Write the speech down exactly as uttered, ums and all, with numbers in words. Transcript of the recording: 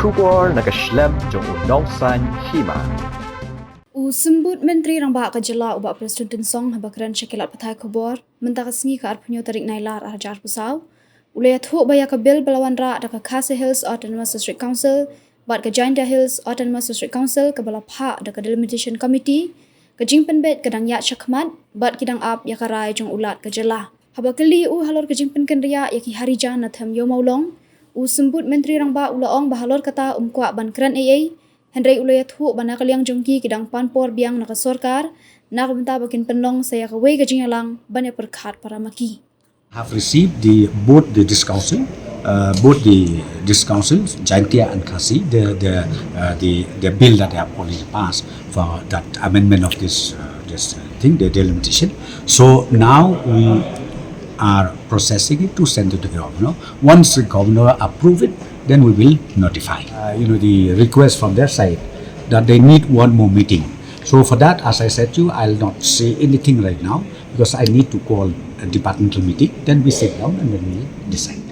Khubor na ka shlem jong u Nongsaiñ Hima. U Symbud Myntri Rangbah ka jylla u Bah Prestone Tynsong haba kren sha ki lad pathai khubor mynta ka sngi ka arphew tarik Nailar arhajar arphew saw u la ïathuh ba ïa ka bill ba la wanrah da ka Khasi Hills Autonomous District Council bad ka Jaintia Hills Autonomous District Council kaba la phah da ka Delimitation Committee, ka jingpynbeit ka dang ïaid shakhmat bad ki dang ap ïa ka rai jong u Lat ka jylla. Haba kylli ïa u halor ka jingpynkynriah ïa ki Harijan na them Ïew Mawlong, u Symbud Myntri Rangbah u la ong ba halor kata um kwah ban kren ei ei, hynrei u la ïathuh ba na ka liang jong ki ki dang pan por biang na ka sorkar na ka bynta ba kin pynlong sa ïa kawei ka jingïalang ban ïa pyrkhat para ma ki. Have received the both the district council, uh, both the district councils, Jaintia and Khasi, the the uh, the the bill that they have already passed for that amendment of this uh, this uh, thing, the delimitation. So now we are processing it to send to the governor. Once the governor approve it, then we will notify. Uh, you know, the request from their side that they need one more meeting. So for that, as I said to you, I'll not say anything right now because I need to call a departmental meeting. Then we sit down and then we decide.